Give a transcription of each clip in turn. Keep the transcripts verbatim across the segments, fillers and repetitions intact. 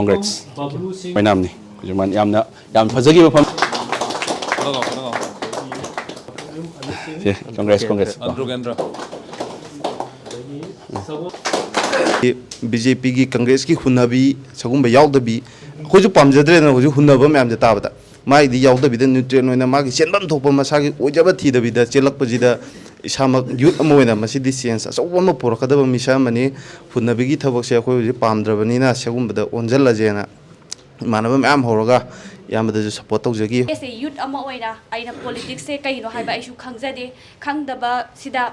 Congrats. ꯑꯣꯏꯅꯥꯝꯅꯤ꯫ ꯍꯧꯖꯤꯛ ꯃꯥꯅ ꯌꯥꯝꯅ, ꯌꯥꯝ ꯐꯖꯈꯤꯕ ꯐꯝ-, ꯁꯦ, Congrats, Congrats꯫ ꯑꯟꯗ꯭ꯔꯣ ꯀꯦꯟꯗ꯭ꯔ꯫ ꯕꯤ ꯖꯦ ꯄꯤꯒꯤ, ꯀꯪꯒ꯭ꯔꯦꯁꯀꯤ ꯍꯨꯟꯅꯕꯤ, ꯁꯒꯨꯝꯕ ꯌꯥꯎꯗꯕꯤ, ꯑꯩꯈꯣꯏꯁꯨ ꯄꯥꯝꯖꯗ꯭ꯔꯦꯗꯅ ꯍꯧꯖꯤꯛ ꯍꯨꯟꯅꯕ ꯃꯌꯥꯝꯁꯦ ꯇꯥꯕꯗ꯫ ꯃꯥꯒꯤꯗꯤ ꯌꯥꯎꯗꯕꯤꯗ neutral ꯑꯣꯏꯅ ꯃꯥꯒꯤ ꯆꯦꯟꯐꯝ ꯊꯣꯛꯄ ꯃꯁꯥꯒꯤ ꯑꯣꯏꯖꯕ ꯊꯤꯗꯕꯤꯗ ꯆꯦꯜꯂꯛꯄꯁꯤꯗ ꯏꯁꯥꯃꯛ youth ꯑꯃ ꯑꯣꯏꯅ ꯃꯁꯤꯗꯤ change ꯑꯆꯧꯕ ꯑꯃ ꯄꯨꯔꯛꯀꯗꯕ ꯃꯤꯁꯛ ꯑꯃꯅꯤ꯫ ꯍꯨꯟꯅꯕꯤꯒꯤ ꯊꯕꯛꯁꯦ ꯑꯩꯈꯣꯏ ꯍꯧꯖꯤꯛ ꯄꯥꯝꯗ꯭ꯔꯕꯅꯤꯅ ꯁꯤꯒꯨꯝꯕꯗ ꯑꯣꯟꯁꯤꯜꯂꯁꯦꯅ ꯏꯃꯥꯟꯅꯕ ꯃꯌꯥꯝ ꯍꯧꯔꯒ ꯏꯌꯥꯝꯕꯗꯁꯨ support ꯇꯧꯖꯈꯤ꯫ ꯑꯩꯁꯦ youth ꯑꯃ ꯑꯣꯏꯅ ꯑꯩꯅ politicsꯁꯦ ꯀꯩꯅꯣ ꯍꯥꯏꯕ ꯑꯩꯁꯨ ꯈꯪꯖꯗꯦ꯫ ꯈꯪꯗꯕꯁꯤꯗ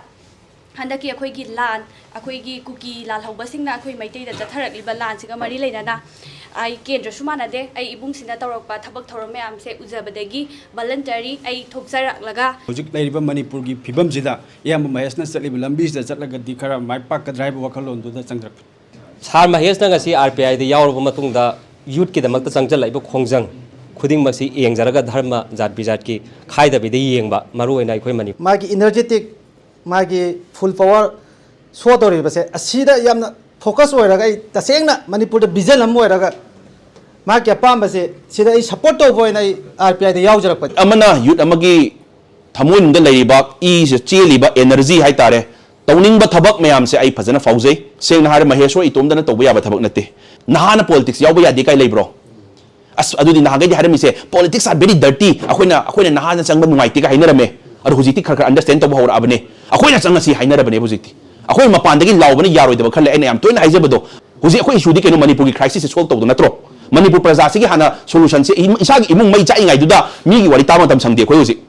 ꯍꯟꯗꯛꯀꯤ ꯑꯩꯈꯣꯏꯒꯤ ꯂꯥꯟ, ꯑꯩꯈꯣꯏꯒꯤ ꯀꯨꯀꯤ ꯂꯥꯜꯍꯧꯕꯁꯤꯡꯅ ꯑꯩꯈꯣꯏ ꯃꯩꯇꯩꯗ ꯆꯠꯊꯔꯛꯂꯤꯕ ꯂꯥꯟꯁꯤꯒ ꯃꯔꯤ ꯂꯩꯅꯅ ꯑꯩ ꯀꯦꯟꯗ꯭ꯔꯁꯨ ꯃꯥꯟꯅꯗꯦ꯫ ꯑꯩ ꯏꯕꯨꯡꯁꯤꯅ ꯇꯧꯔꯛꯄ ꯊꯕꯛ ꯊꯧꯔꯝ ꯃꯌꯥꯝꯁꯦ ꯎꯖꯕꯗꯒꯤ voluntary ꯑꯩ ꯊꯣꯛꯆꯔꯛꯂꯒ ꯍꯧꯖꯤꯛ ꯂꯩꯔꯤꯕ ꯃꯅꯤꯄꯨꯔꯒꯤ ꯐꯤꯕꯝꯁꯤꯗ ꯏꯌꯥꯝꯕ ꯃꯍꯦꯁꯅ ꯆꯠꯂꯤꯕ ꯂꯝꯕꯤꯁꯤꯗ ꯆꯠꯂꯒꯗꯤ ꯈꯔ ꯃꯥꯏ ꯄꯥꯛꯀꯗ꯭ꯔꯥ ꯍꯥꯏꯕ ꯋꯥꯈꯜꯂꯣꯟꯗꯨꯗ ꯆꯪꯖꯔꯛꯄꯅꯤ꯫ ꯁꯥꯔ ꯃꯍꯦꯁꯅ ꯉꯁꯤ ꯑꯥꯔ ꯄꯤ ꯑꯥꯏꯗ ꯌꯥꯎꯔꯕ ꯃꯇꯨꯡꯗ youthꯀꯤꯗꯃꯛꯇ ꯆꯪꯁꯤꯜꯂꯛꯏꯕ ꯈꯣꯡꯖꯪ ꯈꯨꯗꯤꯡꯃꯛꯁꯤ ꯌꯦꯡꯖꯔꯒ ꯙꯔꯃ, ꯖꯥꯠ ꯕꯤꯖꯥꯠꯀꯤ ꯈꯥꯏꯗꯕꯤꯗ ꯌꯦꯡꯕ, ꯃꯔꯨꯑꯣꯏꯅ ꯑꯩꯈꯣꯏ ꯃꯅꯤꯄꯨꯔ ꯃꯥꯒꯤ energetic, ꯃꯥꯒꯤ full power show ꯇꯧꯔꯤꯕꯁꯦ, ꯑꯁꯤꯗ ꯌꯥꯝꯅ focus ꯑꯣꯏꯔꯒ ꯑꯩ ꯇꯁꯦꯡꯅ ꯃꯅꯤꯄꯨꯔꯗ vision ꯑꯃ ꯑꯣꯏꯔꯒ ꯃꯥꯒꯤ ꯑꯄꯥꯝꯕꯁꯦ ꯁꯤꯗ ꯑꯩ support ꯇꯧꯕ ꯑꯣꯏꯅ ꯑꯩ ꯑꯥꯔ ꯄꯤ ꯑꯥꯏꯗ ꯌꯥꯎꯖꯔꯛꯄꯅꯤ꯫ ꯑꯃꯅ youth ꯑꯃꯒꯤ ꯊꯃꯣꯏꯅꯨꯡꯗ ꯂꯩꯔꯤꯕ ꯏꯁꯦ ꯆꯦꯜꯂꯤꯕ energy ꯍꯥꯏꯇꯥꯔꯦ, ꯇꯧꯅꯤꯡꯕ ꯊꯕꯛ ꯃꯌꯥꯝꯁꯦ ꯑꯩ ꯐꯖꯅ ꯐꯥꯎꯖꯩ꯫ ꯁꯦꯡꯅ ꯍꯥꯏꯔ ꯃꯍꯦꯁ ꯍꯣꯏ ꯏꯇꯣꯝꯗꯅ ꯇꯧꯕ ꯌꯥꯕ ꯊꯕꯛ ꯅꯠꯇꯦ꯫ ꯅꯍꯥꯅ politics ꯌꯥꯎꯕ ꯌꯥꯗꯦ ꯀꯥꯏ ꯂꯩꯕ꯭ꯔꯣ? ꯑꯁ, ꯑꯗꯨꯗꯤ ꯅꯍꯥꯟꯈꯩꯗꯤ ꯍꯥꯏꯔꯝꯃꯤꯁꯦ, "Politics are very dirty, ꯑꯩꯈꯣꯏꯅ, ꯑꯩꯈꯣꯏꯅ ꯅꯍꯥꯅ ꯆꯪꯕ ꯅꯨꯡꯉꯥꯏꯇꯦ" ꯀꯥꯏ ꯍꯥꯏꯅꯔꯝꯃꯦ꯫ ꯑꯗꯣ ꯍꯧꯖꯤꯛꯇꯤ ꯈꯔ ꯈꯔ understand ꯇꯧꯕ ꯍꯧꯔꯛꯑꯕꯅꯦ꯫ ꯑꯩꯈꯣꯏꯅ ꯆꯪꯉꯁꯤ ꯍꯥꯏꯅꯔꯕꯅꯦ ꯍꯧꯖꯤꯛꯇꯤ꯫ ꯑꯩꯈꯣꯏ ꯃꯄꯥꯟꯗꯒꯤ ꯂꯥꯎꯕꯅ ꯌꯥꯔꯣꯏꯗꯕ ꯈꯔ ꯂꯩ꯫ ꯑꯩꯅ ꯌꯥꯝ ꯇꯣꯏꯅ ꯍꯥꯏꯖꯕꯗꯣ, ꯍꯧꯖꯤꯛ ꯑꯩꯈꯣꯏ issueꯗꯤ ꯀꯩꯅꯣ? ꯃꯅꯤꯄꯨꯔꯒꯤ crisisꯁꯦ solve ꯇꯧꯗꯣ ꯅꯠꯇ꯭ꯔꯣ? ꯃꯅꯤꯄꯨꯔ ꯄ꯭ꯔꯖꯥꯁꯤꯒꯤ ꯍꯥꯟꯅ solutionꯁꯦ ꯏ-, ꯏꯁꯥꯒꯤ ꯏꯃꯨꯡ ꯃꯩ ꯆꯥꯛꯏꯉꯩꯗꯨꯗ ꯃꯤꯒꯤ ꯋꯥꯔꯤ ꯇꯥꯕ ꯃꯇꯝ ꯁꯪꯗꯦ ꯑꯩꯈꯣꯏ ꯍꯧꯖꯤꯛ꯫